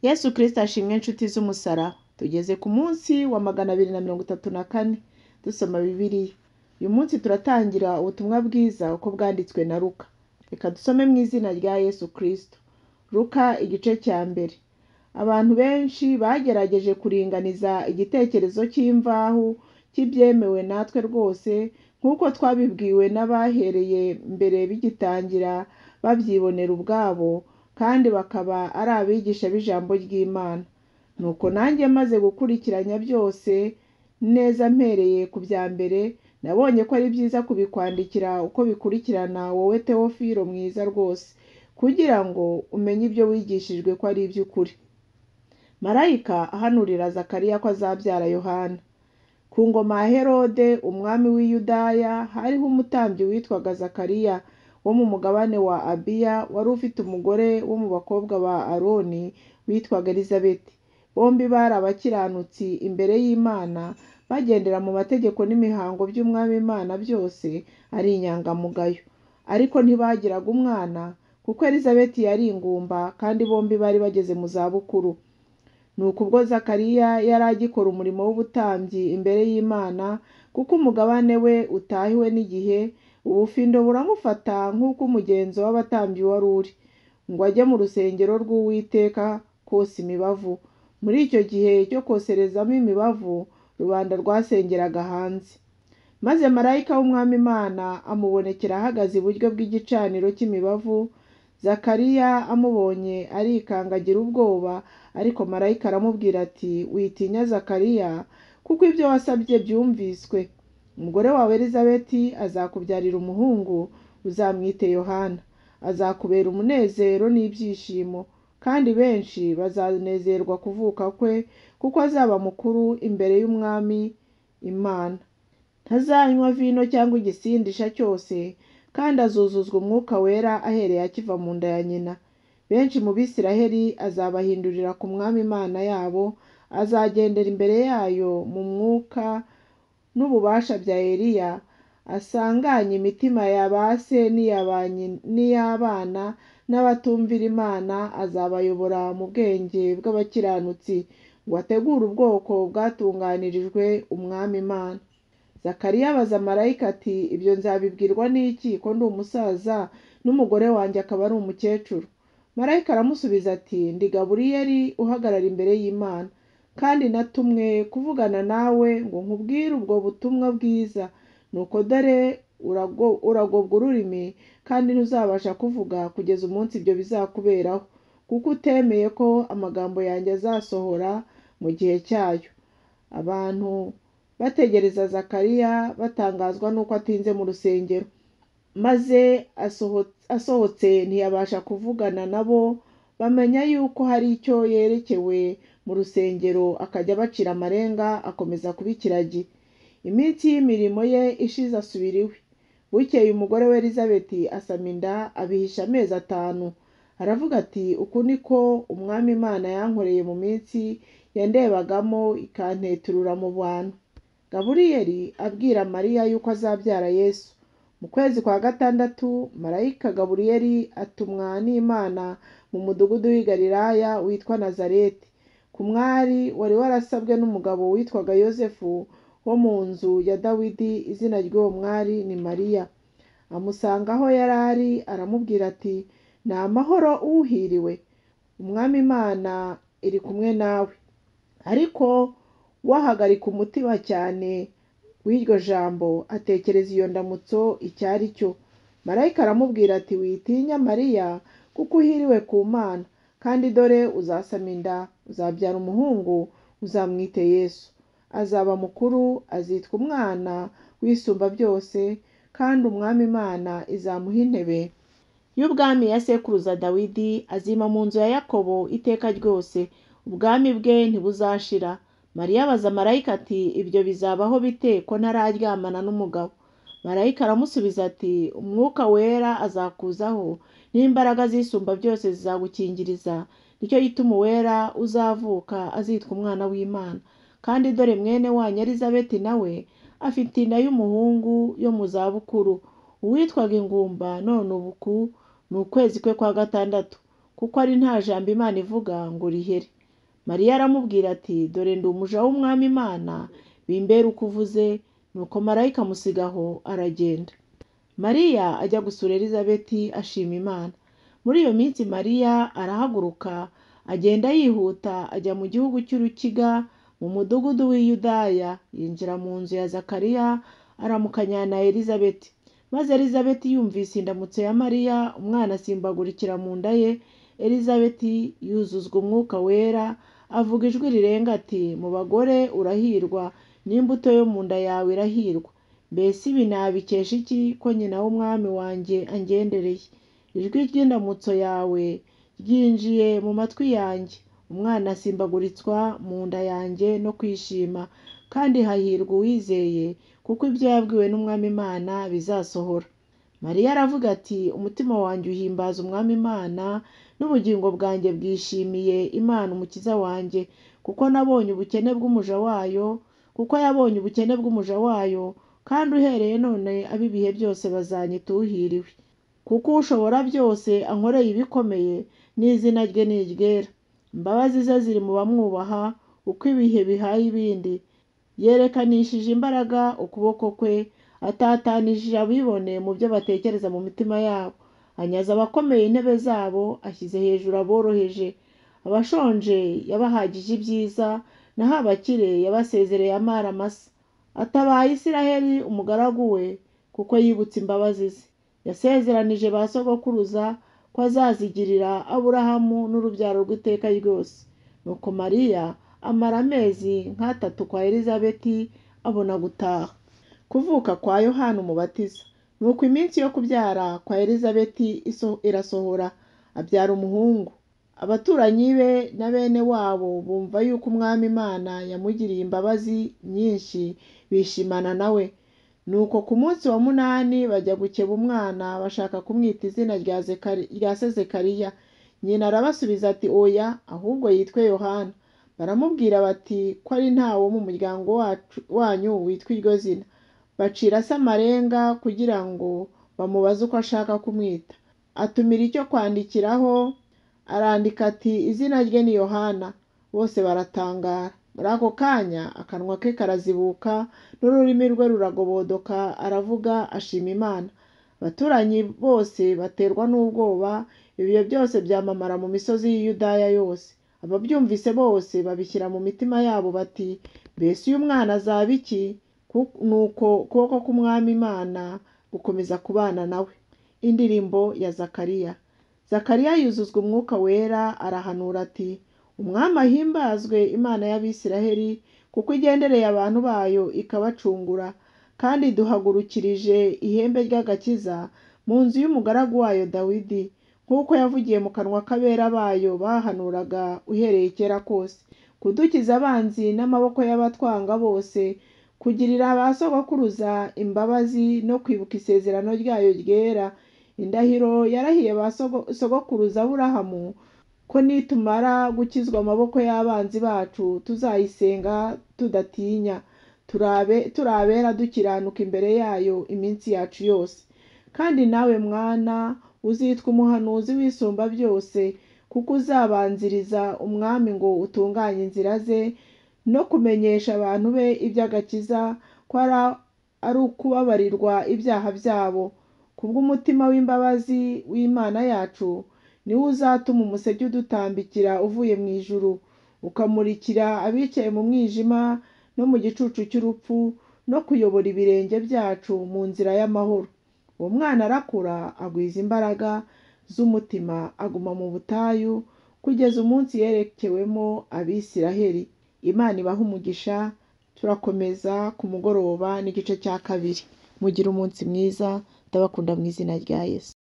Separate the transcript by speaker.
Speaker 1: Yesu Kristo ashimwe inshuti z'umusaraba. Tugeze ku munsi wa 234 dusoma Bibiliya. Uyu munsi turatangira ubutumwa bwiza uko bwanditswe na Luka. Reka dusome mu izina rya Yesu Kristo. Luka igice cya mbere. Abantu benshi bagerageje kuringaniza igitekerezo cy'imvaho cy'ibyemewe natwe rwose nk'uko twabibwiwe n'abahereye mbere bigitangira babyibonera ubwabo kandi bakaba ari abigisha b'ijambo ry'Imana. Nuko nanjye maze gukurikiranya byose neza mpereye ku bya mbere, nabonye ko ari byiza kubikwandikira uko bikurikirana wowe Teofilo mwiza rwose, kugira ngo umenye ibyo wigishijwe ko ari iby'ukuri. Marayika ahanurira Zakariya ko azabyara Yohana. Ku ngoma ya Herode umwami w'i Yudaya hariho umutambyi witwaga Zakariya wo mu mugabane wa Abiya wari ufite umugore wo mu bakobwa ba Aroni witwaga Elizabeti. Bombi bari abakiranutsi imbere y'Imana, bagendera mu mategeko n'imihango by'Umwami Imana byose ari inyangamugayo. Ariko ntibagiraga umwana, kuko Elizabeti yari ingumba kandi bombi bari bageze mu zabukuru. Nuko ubwo Zakariya yari agikora umurimo w'ubutambyi imbere y'Imana, kuko umugabane we utahiwe n'igihe, ubufindo buramufata nk'uko umugenzo w'abatambyi wari uri, ngo ajye mu rusengero rw'Uwiteka kosa imibavu. Muri icyo gihe cyo koserezamo imibavu, rubanda rwasengeraga hanze. Maze marayika w'Umwami Imana amubonekera ahagaze iburyo bw'igicaniro cy'imibavu. Zakariya amubonye arikanga agira ubwoba, ariko marayika aramubwira ati witinya Zakariya, kuko ibyo wasabye byumviswe. Umugore wawe Elizabeti azakubyarira umuhungu, uzamwite Yohana. Azakubera umunezero n'ibyishimo, kandi benshi bazanezerwa kuvuka kwe, kuko azaba mukuru imbere y'Umwami Imana. Ntazanywa vino cyangwa igisindisha cyose, kandi azuzuzwa Umwuka Wera ahereye akiva mu nda ya nyina. Benshi mu Bisiraheli azabahindurira ku Mwami Imana yabo, azagendera imbere yayo mu mwuka n'ububasha bya Eliya, asanganye imitima ya ba se n'iy'abana n'abatumvira Imana, azabayobora mu bwenge bw'abakiranutsi, ngo ategure ubwoko bwatunganirijwe Umwami Imana. Zakariya abaza marayika ati ibyo nzabibwirwa n'iki ko ndi umusaza n'umugore wanjye akaba ari umukecuru? Marayika aramusubiza ati ndi Gaburiyeli uhagarara imbere y'Imana, kandi natumwe kuvugana nawe ngo nkubwire ubwo butumwa bwiza. Nuko dore uragobwa ururimi kandi ntuzabasha kuvuga kugeza umunsi ibyo bizakuberaho, kuko utemeye ko amagambo yanjye azasohora mu gihe cyayo. Abantu bategereza Zakariya batangazwa n'uko atinze mu rusengero, maze asohotse ntiyabasha kuvugana nabo, bamenya yuko hari icyo yerekewe mu rusengero, akajya abacira amarenga akomeza kuba ikiragi. Iminsi y'imirimo ye ishize asubira iwe. Bukeye umugore we Elizabeti asama inda, abihisha amezi 5. Aravuga ati uku niko Umwami Imana yankoreye mu minsi yandebagamo ikanteturura mu bantu. Gaburiyeli abwira Mariya yuko azabyara Yesu. Mu kwezi kwa 6 marayika Gaburiyeli atumwa n'Imana mu mudugudu w'i Galilaya witwa Nazareti, ku mwari wari warasabwe n'umugabo witwaga Yosefu wo mu nzu ya Dawidi, izina ry'uwo mwari ni Mariya. Amusanga aho yari ari, aramubwira ati ni amahoro uhiriwe, Umwami Imana iri kumwe nawe. Ariko wahagarika umutima cyane w'iryo jambo, atekereza iyo ndamutso icyo ari cyo. Marayika aramubwira ati witinya Mariya, kuko uhiriwe ku Mana, kandi dore uzasama inda, uzabyara umuhungu, uzamwite Yesu. Azaba mukuru, azitwa umwana w'Isumba byose, kandi Umwami Imana izamuha intebe y'ubwami ya sekuruza Dawidi, azima mu nzu ya Yakobo iteka ryose, ubwami bwe ntibuzashira. Mariya abaza marayika ati ibyo bizabaho bite ko ntararyamana n'umugabo? Marayika aramusubiza ati Umwuka Wera azakuzaho, n'imbaraga z'Isumba byose zizagukingiriza, nicyo gituma Uwera uzavuka azitwa umwana w'Imana. Kandi dore mwene wanyu Elizabeti nawe afite inda y'umuhungu yo mu zabukuru, uwitwaga ingumba none ubu ni ukwezi kwe kwa 6, Kuko ari nta jambo Imana ivuga ngo rihere. Mariya aramubwira ati, dore ndi umuja w'Umwami Imana, bimbere uko uvuze. Nuko marayika amusiga aho aragenda. Mariya ajya gusura Elizabeti ashima Imana. Muri iyo minsi Mariya arahaguruka agenda yihuta ajya mu gihugu cy'urukiga mu mudugudu w'i Yudaya, yinjira mu nzu ya Zakariya aramukanya na Elizabeti. Maze Elizabeti yumvise indamutso ya Mariya, umwana asimbagurikira mu nda ye. Elizabeti yuzuzwa umwuka wera, avuga ijwi rirenga ati, mu bagore urahirwa, n'imbuto yo mu nda yawe irahirwa. Mbese ibi nabikesha iki ko nyina w'umwami wanjye angendereye? Ijwi ry'indamutso yawe ryinjiye mu matwi yanjye, umwana asimbaguritswa mu nda yanjye no kwishima. Kandi hahirwa uwizeye, kuko ibyo yabwiwe n'Umwami Imana bizasohora. Mariya aravuga ati, umutima wanjye uhimbaza Umwami Imana, n'ubugingo bwanjye bwishimiye Imana Umukiza wanjye, kuko nabonye ubukene bw'umuja wayo, kuko yabonye ubukene bw'umuja wayo, kandi uhereye none ab'ibihe byose bazanyita uhiriwe. Kuko ushobora byose ankoreye ibikomeye, n'izina rye ni iryera. Imbabazi ze ziri mu bamwubaha, uko ibihe bihaye ibindi. Yerekanishije imbaraga ukuboko kwe, atatanishije abibone mu byo batekereza mu mitima yabo. Anyaze abakomeye intebe zabo, ashyize hejuru aboroheje. Abashonje yabahagije ibyiza, naho abakire yabasezereye amara masa. Atabaye Isiraheli umugaragu we, kuko yibutse imbabazi ze. Yasezeranije ba sogokuruza ko azazigirira Aburahamu n'urubyaro rw'iteka ryose. Nuko Mariya amara amezi nk'atatu kwa Elizabeti abona gutaha. Kuvuka kwa Yohana Umubatiza. Nuko iminsi yo kubyara kwa Elizabeti irasohora, abyara umuhungu. Abaturanyi be na bene wabo bumva yuko Umwami Imana yamugiriye imbabazi nyinshi, bishimana nawe. Nuko ku munsi wa munani bajya gukeba umwana, bashaka kumwita izina rya se Zekariya. Nyina arabasubiza ati, oya, ahubwo yitwe Yohana. Baramubwira bati, ko ari ntawo mu muryango wanyu witwa iryo zina. Bacira se amarenga kugira ngo bamubaze uko ashaka kumwita. Atumira icyo kwandikiraho, arandika ati, izina rye ni Yohana. Bose baratangara. Muri ako kanya akanwa ke karazibuka, n'ururimi rwe ruragobodoka, aravuga ashima Imana. Abaturanyi bose baterwa n'ubwoba, ibyo byose byamamara mu misozi y'i Yudaya yose. Ababyumvise bose babishyira mu mitima yabo bati, mbese uyu mwana azaba iki? Nuko ukuboko k'Umwami Imana gukomeza kubana nawe. Indirimbo ya Zakariya. Zakariya yuzuzwa umwuka wera, arahanura ati, Umwami ahimbazwe, Imana y'Abisiraheli, kuko igendereye abantu bayo ikabacungura, kandi iduhagurukirije ihembe ry'agakiza mu nzu y'umugaragu wayo Dawidi, nk'uko yavugiye mu kanwa k'abera bayo bahanuraga uhereye kera kose, kudukiza abanzi n'amaboko y'abatwanga bose, kugirira ba sogokuruza imbabazi no kwibuka isezerano ryayo ryera, indahiro yarahiye ba sogokuruza Aburahamu, ko nitumara gukizwa amaboko y'abanzi bacu tuzayisenga tudatinya, turabera dukiranuka imbere yayo iminsi yacu yose. Kandi nawe mwana uzitwa umuhanuzi w'Isumba byose, kuko uzabanziriza Umwami ngo utunganye inzira ze, no kumenyesha abantu be iby'agakiza, ko ari ukubabarirwa ibyaha byabo. Kubw'umutima w'imbabazi w'Imana yacu, niwo uzatuma umuseke udutambikira uvuye mu ijuru, ukamurikira abicaye mu mwijima no mu gicucu cy'urupfu, no kuyobora ibirenge byacu mu nzira y'amahoro. Uwo mwana arakura, agwiza imbaraga z'umutima, aguma mu butayu kugeza umunsi yerekewemo Abisiraheli. Imana ibahe umugisha. Turakomeza ku mugoroba n'igice cya kabiri. Mugire umunsi mwiza, ndabakunda mu izina rya Yesu.